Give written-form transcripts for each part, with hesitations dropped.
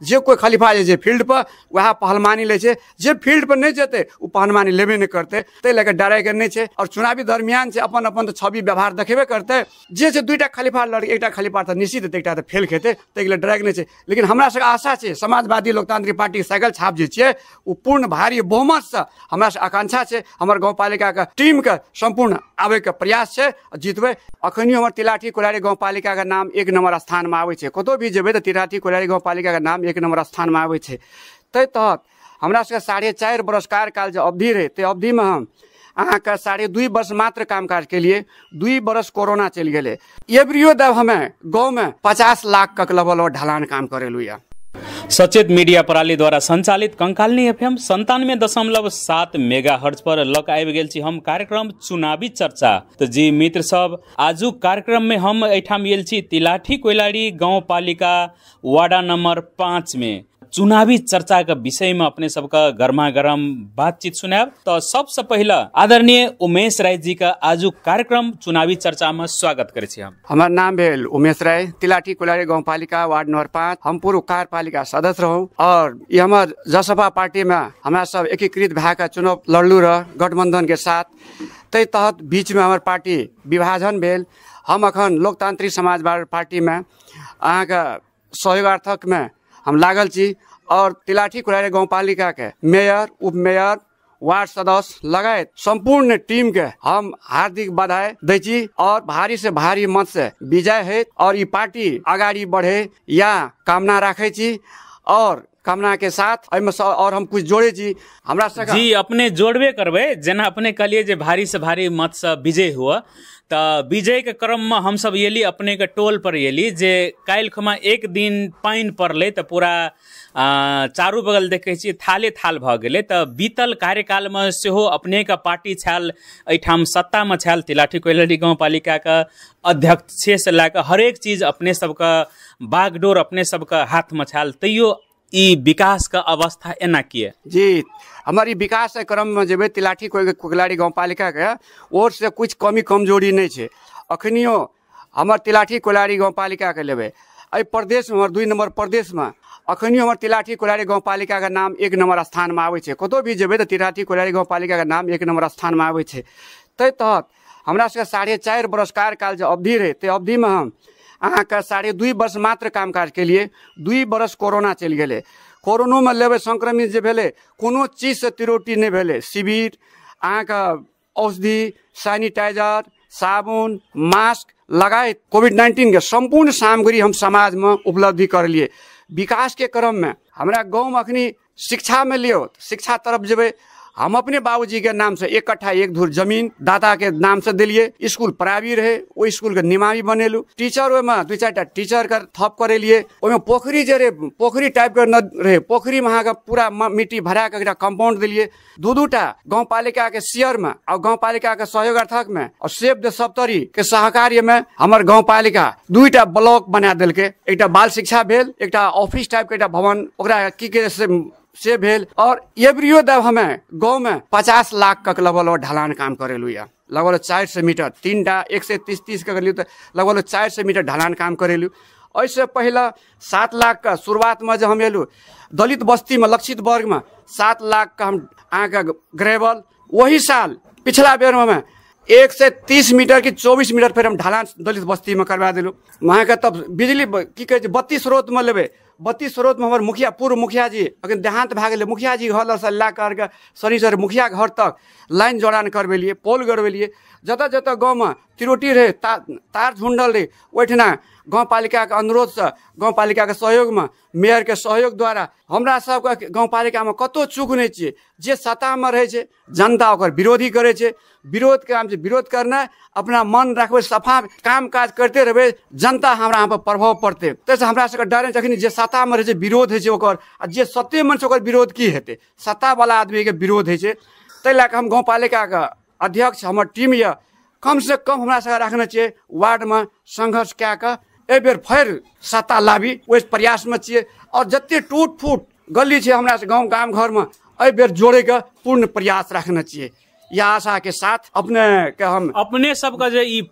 जे कोइ खलीफा जे छै फील्ड पर वएह पहलवानी लै छै, जे फील्ड पर नहि जेतै ओ पहलवानी लेबे नहि करतै। ताहि लए कऽ डरायके नहि छै। आओर चुनावी दरमियान छै, अपन अपन तऽ छवि व्यवहार देखेबे करतै। जे छै 2टा खलीफा लड़के, एकटा खलीफा तऽ निश्चित हेतै, एकटा तऽ फेल खेतै, ताहिके लेल डरायके नहि छै। लेकिन हमरा सबके आशा छै समाजवादी लोकतांत्रिक पार्टी साइकिल छाप जे छियै ओ पूर्ण भारी बहुमतसँ हमरा सबके आकांक्षा छै। हमर गाँवपालिकाके टीमके सम्पूर्ण आबैके प्रयास छै, जीतबै। अखनियो हमर तिलाठी कोइलारी गाँवपालिकाके नाम 1 नम्बर स्थानमे आबै छै। कतहु भी जेबै तऽ तिलाठी कोइलारी गाँवपालिकाके नाम 1 नम्बर स्थानमे आबै छै। ताहि तहत हमरा सबके 4.5 वर्ष कार्यकाल जे अवधि रहै, ताहि अवधिमे हम अहाँके 2.5 वर्ष मात्र कामकाज केलिए। 2 वर्ष कोरोना चलि गेलै। एबरियो दब हमे गाँवमे 50 लाख के लगभग ढलान काम करेलू यऽ। सचेत मीडिया प्रणाली द्वारा संचालित कंकालनी FM 97.7 mega hertz पर लग आबि गेल छी हम कार्यक्रम चुनावी चर्चा। तो जी मित्र सब, आजुक कार्यक्रम में हम एहिठाम गेल छी तिलाठी कोइलारी गाँवपालिका वार्डा नंबर 5 में। चुनावी चर्चा के विषय में अपने सबके गर्मा गर्म बातचीत सुनायब। तो सबसे पहला आदरणीय उमेश राय जी का आजुक कार्यक्रम चुनावी चर्चा में स्वागत करे छी हम। हमर नाम भेल उमेश राय, तिलाठी कोइलारी गाँवपालिका वार्ड नंबर 5। हम पूर्व कार्यपालिका सदस्य रहूँ और ये हमर जसपा पार्टी में हमरा सब एकीकृत भए के चुनाव लड़लू रह गठबंधन के साथ। ताहि तहत बीच में हमर पार्टी विभाजन भेल। हम अखन लोकतांत्रिक समाजवादी पार्टी में अहाँके सहयोगार्थक में हम लागल छी और तिलाठी कोइलारी गाँवपालिका के मेयर, उप मेयर, वार्ड सदस्य लगायत संपूर्ण टीम के हम हार्दिक बधाई दै छी और भारी से भारी मत से विजय है और ई पार्टी अगाडि बढ़े या कामना राखै छी। और कामना के साथ एहिमे और हम कुछ जोड़े छी हमरा सबके। जी अपने जोड़बे करबै। जेना अपने कहलिए जे भारी से भारी मत से विजय हुआ, तऽ विजय के क्रम में हम सब एली अपने के टोल पर एली जे काल्हि खमा एक दिन पानि पड़लै तऽ पूरा चारू बगल देखै छियै थाले थाल भऽ गेलै। तऽ बीतल कार्यकालमे सेहो अपने के पार्टी छल, एहिठाम सत्तामे छल। तिलाठी कोइलारी गाँवपालिकाके अध्यक्षे से लए कऽ हरेक चीज अपने सबके बागडोर अपने सबके हाथमे छल, तैयो ई विकास के अवस्था एना किए? जी हमर ई विकास के क्रम में जेबै तिलाठी कोइलारी गाँवपालिका के ओर से कुछ कमी कमजोरी नहि छै। अखनियो हमर तिलाठी कोइलारी गाँवपालिका के लेबै, एहि प्रदेशमे हमर 2 नम्बर प्रदेशमे अखनियो हमर तिलाठी कोइलारी गाँवपालिका के नाम 1 नम्बर स्थानमे आबै छै। कतहु भी जेबै तऽ तिलाठी कोइलारी गाँवपालिका के नाम 1 नम्बर स्थानमे आबै छै। ताहि तहत हमरा सबके 4.5 वर्ष कार्यकाल जे अवधि रहै, ताहि अवधिमे हम अहाँके 2.5 वर्ष मात्र कामकाज केलिए। 2 वर्ष कोरोना चलि गेलै। कोरोनोमे लेबै संक्रमित जे भेलै, कोनो चीजसँ त्रुटि नहि भेलै। शिविर, अहाँके औषधि, सैनिटाइजर, साबुन, मास्क लगायत कोविड-19 के सम्पूर्ण सामग्री हम समाजमे उपलब्धि करलिए। विकासके क्रममे हमरा गाँवमे अखनी शिक्षामे लियौ, शिक्षा तरफ जेबै, हम अपने बाबूजी के नाम से 1 कट्ठा 1 धूर जमीन दाता के नाम से दिलिए। स्कूल प्राइवेट रहे, ओहि स्कूल के निमावी बनेलू। टीचर ओहिमे 2-4 टा टीचर के थप करेलिए। ओहिमे पोखरी जे रहे, पोखरी टाइप के न रहे, पोखरी में अहाँके पूरा मिट्टी भरा के एकटा कंपाउंड दिलिए। 2-2 टा गाँवपालिका के शेयर में और गाँवपालिका के सहयोगार्थक में और सेव द सप्तरी के सहकार्य में हमर गाँवपालिका 2टा ब्लॉक बना देलकै। एकटा बाल शिक्षा भेल, एकटा ऑफिस टाइप के एकटा भवन, ओकरा की के से भेल। और एबरियो दब हमे गाँवमे 50 लाख के लगभग ढलान काम करेलू यऽ। लगभग 400 मीटर, 3टा 130-30 के करलियौ तऽ लगभग 400 मीटर ढलान काम करेलू। एहिसँ पहिले 7 लाख के शुरुआतमे जे हम एलू दलित बस्तीमे लक्षित वर्गमे 7 लाख के हम अहाँके ग्रेवल, वही साल पिछला बेरमे 130 मीटर कि 24 मीटर फेर हम ढलान दलित बस्तीमे करवा देलहुँ। वहाँके तब बिजली की कहै छै बत्ती स्रोतमे लेबै, बत्ती स्रोतमे हमर मुखिया, पूर्व मुखिया जी अखन देहांत भए गेलै, मुखिया जी घरसँ लए करके शनिचर मुखिया घर तक लाइन जोड़ान करबेलियै, पोल गड़बेलियै। जतऽ जतऽ गाँवमे त्रुटि रहै, तार झुंडल रहै, ओहिठिना गाँवपालिकाके अनुरोधसँ गाँवपालिकाके सहयोगमे मेयरके सहयोग द्वारा हमरा सबके गाँवपालिकामे कतहु चूक नहि छियै। जे सत्तामे रहै छै जनता ओकर विरोधी करै छै। विरोधके काम छै विरोध करनाइ, अपना मन रखबै, सफा काम काज करिते रहबै, जनता हमरा अहाँ पर प्रभाव पड़तै। ताहिसँ हमरा सबके डर जखन जे सत्तामे रहै छै विरोध होइ छै ओकर, आ जे सत्तेमे छै ओकर विरोध की हेतै, सत्तावला आदमीके विरोध होइ छै। ताहि लए कऽ हम गाँवपालिकाके अध्यक्ष हमर टीम यऽ, कमसँ कम हमरा सबके रखने छियै वार्डमे संघर्ष कए कऽ एहिबेर फेर सत्ता लाबी, ओहि प्रयासमे छियै। आओर जते टूट फूट गली छै हमरा गाँव गाम घरमे, एहिबेर जोड़ैके पूर्ण प्रयास रखने छियै। यह आशा के साथ अपने के हम अपने सबके जे ई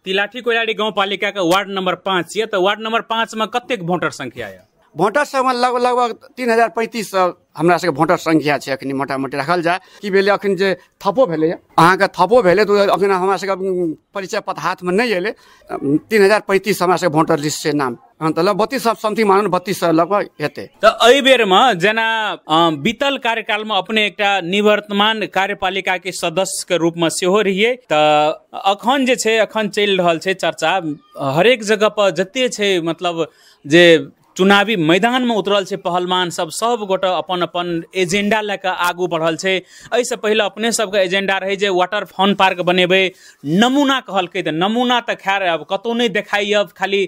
तिलाठी कोइलारी गाँवपालिका के वार्ड नंबर 5 ये, तो वार्ड नंबर 5 में कतेक वोटर संख्या है? वोटर सबमे लगभग लगभग 3035 हमरा सबके वोटर संख्या छै अखनी मोटा मोटी राखल जाय। की भेलै अखन जे थपो भेलै, अहाँके थपो भेलै तऽ अखन हमरा सबके परिचय पत्र हाथमे नहि एलै। 3035 हमरा सबके वोटर लिस्ट छै नाम, तऽ 3200 समथिंग मानू 3200 लगभग हेतै। तऽ एहि बेरमे जेना बीतल कार्यकालमे अपने एकटा निवर्तमान कार्यपालिकाके सदस्यके रूपमे सेहो रहियै, तऽ अखन जे छै अखन चलि रहल छै चर्चा हरेक जगह पर जते छै, मतलब जे चुनावी मैदानमे उतरल छै पहलवान सब, सब गोटा अपन अपन एजेंडा लए कऽ आगू बढ़ल छै। एहिसँ पहिले अपने सबके एजेंडा रहै जे वाटर फन पार्क बनेबै, नमूना कहलकै, तऽ नमूना तऽ खैर अब कतहु नहि देखाइए, खाली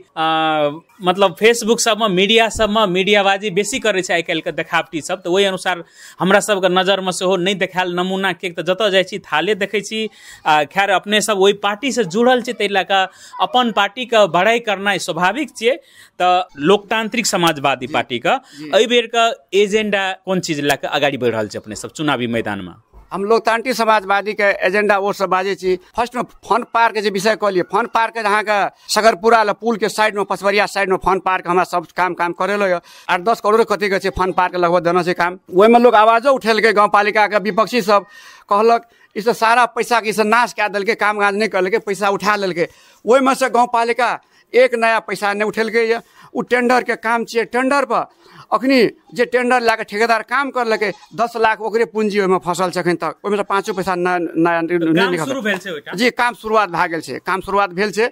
मतलब फेसबुक सबमे मीडिया सबमे मीडियाबाजी बेसी करै छै आइ काल्हिके देखावटी सब, तऽ ओहि अनुसार हमरा सबके नजरमे सेहो नहि देखायल नमूना, किएक तऽ जतऽ जाइ छी थाले देखै छी। आ खैर अपने सब ओहि पार्टीसँ जुड़ल छी ताहि लए कऽ अपन पार्टीके बड़ाइ करनाइ स्वाभाविक छियै। तऽ लोकतांत्रिक समाजवादी पार्टी का एहि बेर का एजेंडा कोन चीज लए कऽ अगाडि बढ़ि रहल छै अपने सब चुनावी मैदानमे? हम लोकतांत्रिक समाजवादी के एजेंडा ओ सब बाजै छी। फर्स्टमे फन पार्क जे विषय कहलियै, फन पार्क अहाँके सगरपुरा लग पुल के साइडमे पचवरिया साइडमे फन पार्क हमरा सब काम काम करेलो यऽ। 8-10 करोड़ कतेक छै फन पार्क लगभग देना छै काम। ओहिमे लोग आवाजो उठेलकै, गाँवपालिकाके विपक्षी सब कहलक ई सब सारा पैसा के ई नाश कए देलकै, काम काज नहि करलकै, पैसा उठा लेलकै। ओहिमे से गाँवपालिका एक नया पैसा नहि उठेलकै यऽ। ओ टेंडरके काम छियै, टेंडर पर अखनी जे टेंडर लए कऽ ठेकेदार काम करलकै 10 लाख ओकरे पूंजी ओहिमे फसल छै अखन तक, ओहिमे से 5 पैसा नया नहि। जी काम शुरुआत भए गेल छै, काम शुरुआत भेल छै।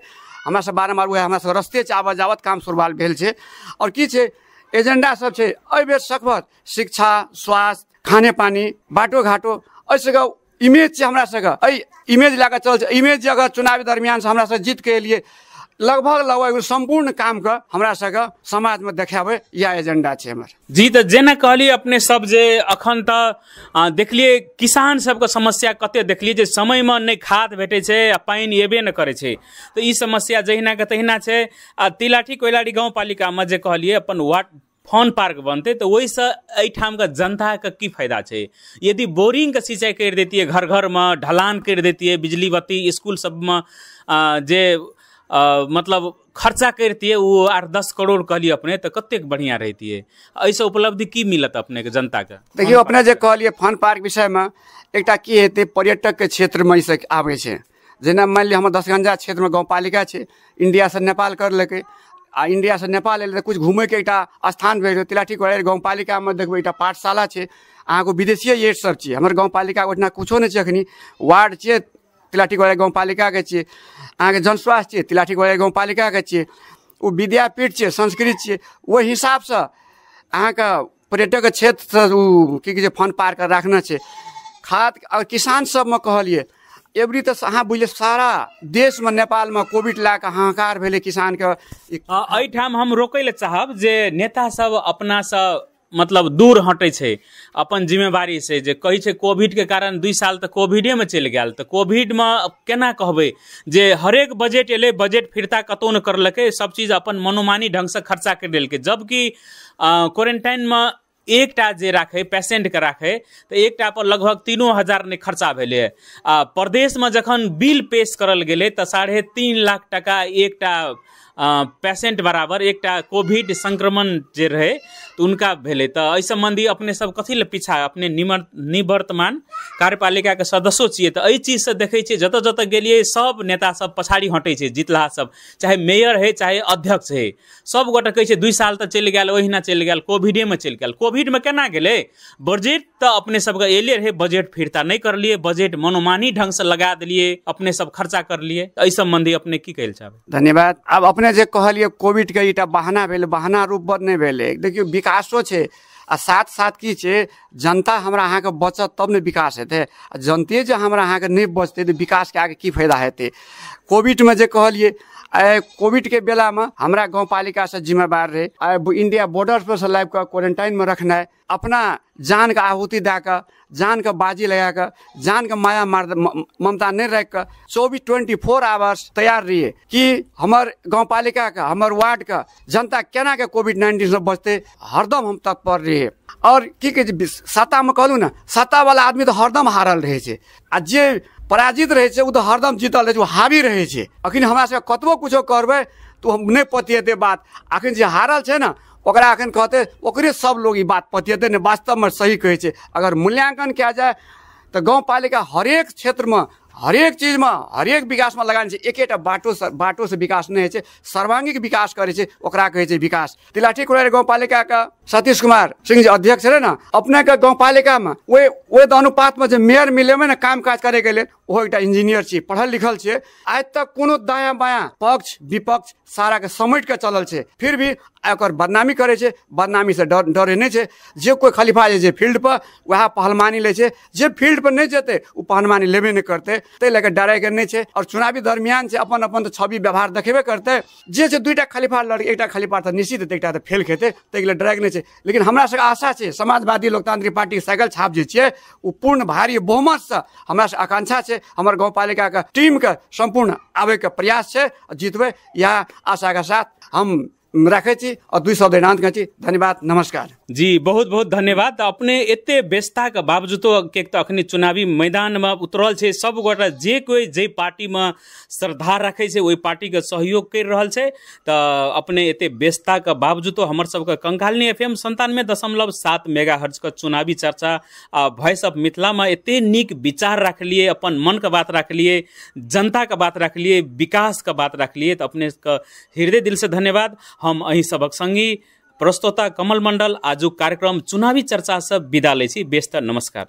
हमरा सब बारम्बार वएह हमरा सब रस्ते छै आबत जावत काम शुरुआत भेल छै। आओर की छै एजेंडा सब छै एहि बेर सकभर शिक्षा, स्वास्थ्य, खाने पानी, बाटो घाटो, एहि सबके इमेज छै हमरा सबके, एहि इमेज लए कऽ चल छै। इमेज जे अगर चुनावी दरमियान से हमरा सब जीत के एलियै लगभग लगभग सम्पूर्ण कामके हमरा सबके समाजमे देखाबै, इएह एजेंडा छै हमर। जी तऽ जेना कहलियै अपने सब जे अखन तऽ देखलियै किसान सबके समस्या कते देखलियै जे समयमे नहि खाद भेटै छै आ पानि एबे नहि करै छै, तऽ ई समस्या जहिना के तहिना छै। आ तिलाठी कोइलाड़ी गाँवपालिकामे जे कहलियै अपन वार्ड फन पार्क बनतै तऽ ओहिसँ एहिठामके जनताके की फायदा छै? यदि बोरिंगके सिंचाइ करि दैतियै, घर घरमे ढलान करि दैतियै, बिजली बत्ती स्कूल सबमे जे मतलब खर्चा करितियै ओ 8-10 करोड़ कहलियै अपने, तऽ कतेक बढ़िआँ रहितियै। एहिसँ उपलब्धि की मिलत अपनेके जनताके? देखियौ अपने जे कहलियै फन पार्क विषयमे एकटा की हेतै, पर्यटकके क्षेत्रमे ई सब आबै छै। जेना मानि लिअ हमर दसगंजा क्षेत्रमे गाँवपालिका छै, इण्डियासँ नेपाल करलकै आ इण्डियासँ नेपाल एलै तऽ किछु घुमैके एकटा स्थान भेल। तिलाठी कोइलाड़ी गाँवपालिकामे देखबै एकटा पाठशाला छै, अहाँके विदेशीय एड सब छै। हमर गाँवपालिका ओहिठिना कुछो नहि छै, अखनी वार्ड छियै तिलाठी कोइलाड़ी गाँवपालिकाके छियै, अहाँके जनस्वास्थ्य छियै तिलाठी कोइलाड़ी गाँवपालिकाके छियै, ओ विद्यापीठ छियै, संस्कृत छियै। ओहि हिसाबसँ अहाँके पर्यटक क्षेत्रसँ ओ की कहै छै फन पार्क राखने छै। खाद आओर किसान सबमे कहलियै एवरी तऽ अहाँ बुझलियै सारा देशमे नेपालमे कोविड लए कऽ हाहाकार भेलै किसानके। एहिठाम हम रोकै लए चाहब जे नेता सब अपनासँ मतलब दूर हटै छै अपन जिम्मेवारी से, जे कहै छै कोविडके कारण 2 साल तऽ कोविडेमे चलि गेल, तऽ कोविडमे केना कहबै जे हरेक बजट एलै बजट फिरता कतहु नहि करलकै, सब चीज अपन मनोमानी ढङ्गसँ खर्चा करि देलकै। जबकि क्वारेंटाइनमे एकटा जे राखै पेशेंटके राखै तऽ एकटा पर लगभग 3,000 नहि खर्चा भेलै। आ प्रदेशमे जखन बिल पेश करल गेलै तऽ 3.5 लाख टका एकटा पेशेंट बराबर एकटा कोविड संक्रमण जे रहै तऽ उनका भेलै। तऽ एहि सम्बन्धी अपने सब कथी लए पीछा अपने निवर्तमान कार्यपालिकाके सदस्यो छियै, तऽ एहि चीजसँ देखै छियै जतऽ जतऽ गेलियै सब नेता सब पछाड़ी हटै छै, जितलाहा सब, चाहे मेयर है चाहे अध्यक्ष है, सब गोटे कहै छै 2 साल तऽ चलि गेल ओहिना चलि गेल, कोविडेमे चलि गेल। कोविडमे केना गेलै? बजट तऽ अपने सबके एले रहै, बजट फिरता नहि करलियै, बजट मनोमानी ढङ्गसँ लगा देलियै, अपने सब खर्चा करलियै। एहि सम्बन्धी अपने की कहै लए चाहबै? धन्यवाद। आब अपने जे कहलियै कोविड के एकटा बहाना भेलै, बहाना रूप नहि भेलै। देखियौ विकासो छै आ साथ साथ की छै, जनता हमरा अहाँके बचत तब ने विकास हेतै, आ जनते जे हमरा अहाँके नहि बचतै तऽ विकासके आगे की फायदा हेतै। कोविडमे जे कहलियै, कोविडके बेलामे हमरा गाँवपालिकासँ जिम्मेवार रहै, इंडिया बॉर्डर पर से लाबि कऽ क्वारेंटाइनमे रखनाइ, अपना जानके आहुति दए कऽ, जानके बाजी लगा कऽ, जानके माया मार ममता नहि राखि कऽ 24 आवर्स तैयार रहियै कि हमर गाँवपालिकाके, हमर वार्डके जनता केनाके कोविड-19 से बचतै, हरदम हम तत्पर रहियै। और की कहै छै, सत्तामे कहलहुँ ने, सत्तावला आदमी तऽ हरदम हारल रहै छै आ जे पराजित रहै छै ओ तऽ हरदम जीतल रहै छै, ओ हावी रहै छै। अखन हमरा सबके कतबो कुछो करबै तऽ हम नहि पतिएतै बात। अखन जे हारल छै ने ओकरा अखन कहतै ओकरे सब लोग ई बात पतियेतै ने, वास्तवमे सही कहै छै। अगर मूल्यांकन कयल जाय तऽ गाँवपालिका हरेक क्षेत्रमे हरेक चीजमे हरेक विकासमे लगान छै। एकेटा बाटोसँ विकास नहि होइ छै, सर्वांगीक विकास करै छै, ओकरा कहै छै विकास। तिलाठी कोइलारी गाउँपालिकाके सतीश कुमार सिंह जे अध्यक्ष रहे ने, अपनेके गाउँपालिकामे ओहि अनुपातमे जे मेयर मिलेमे ने काम काज करैके लेल, ओहो एकटा इंजीनियर छियै, पढ़ल लिखल छियै। आइ तक कोनो दायाँ बायाँ पक्ष विपक्ष साराके समेट के चलल छै, फिर भी ओकर बदनामी करै छै। बदनामीसँ डरे नहि छै। जे कोइ खलीफा जे छै फील्ड पर वएह पहलवानी लै छै, जे फील्ड पर नहि जेतै ओ पहलवानी लेबे नहि करतै। ताहि लए कऽ डराइके नहि छै। आओर चुनावी दरमियान छै, अपन अपन तऽ छवि व्यवहार देखेबे करतै। जे छै दुइटा खलीफा लड़के, एकटा खलीफा तऽ निश्चित हेतै, एकटा तऽ फेल खेतै, ताहिके लेल डराइके नहि छै। लेकिन हमरा सबके आशा छै समाजवादी लोकतांत्रिक पार्टीके साइकिल छाप जे छियै ओ पूर्ण भारी बहुमतसँ हमरा सबके आकांक्षा छै। हमर गाउँपालिकाके टीमके सम्पूर्ण आबैके प्रयास छै, जितबै, इएह आशाके साथ हम राखै छी और दुई शब्द एनांत करै छी। धन्यवाद, नमस्कार। जी, बहुत बहुत धन्यवाद। तऽ अपने एते व्यस्तताके बावजूदो किएक तऽ अखनी चुनावी मैदानमे उतरल छै सब गोटा, जे कोइ जे पार्टीमे श्रद्धा रखै छै ओहि पार्टीके सहयोग करि रहल छै। तऽ अपने एते व्यस्तताके बावजूदो हमर सबके कंकालिनी FM 97.7 mega हर्जके चुनावी चर्चा आ वॉइस ऑफ मिथिलामे एते नीक विचार रखलिए, अपन मनके बात रखलिए, जनताके बात रखलिए, विकासके बात रखलिए, तऽ अपनेके हृदय दिलसँ धन्यवाद। हम अहीं सबक संगी प्रस्तोता कमल मंडल आजुक कार्यक्रम चुनावी चर्चा से विदा लै छी। बेस तऽ नमस्कार।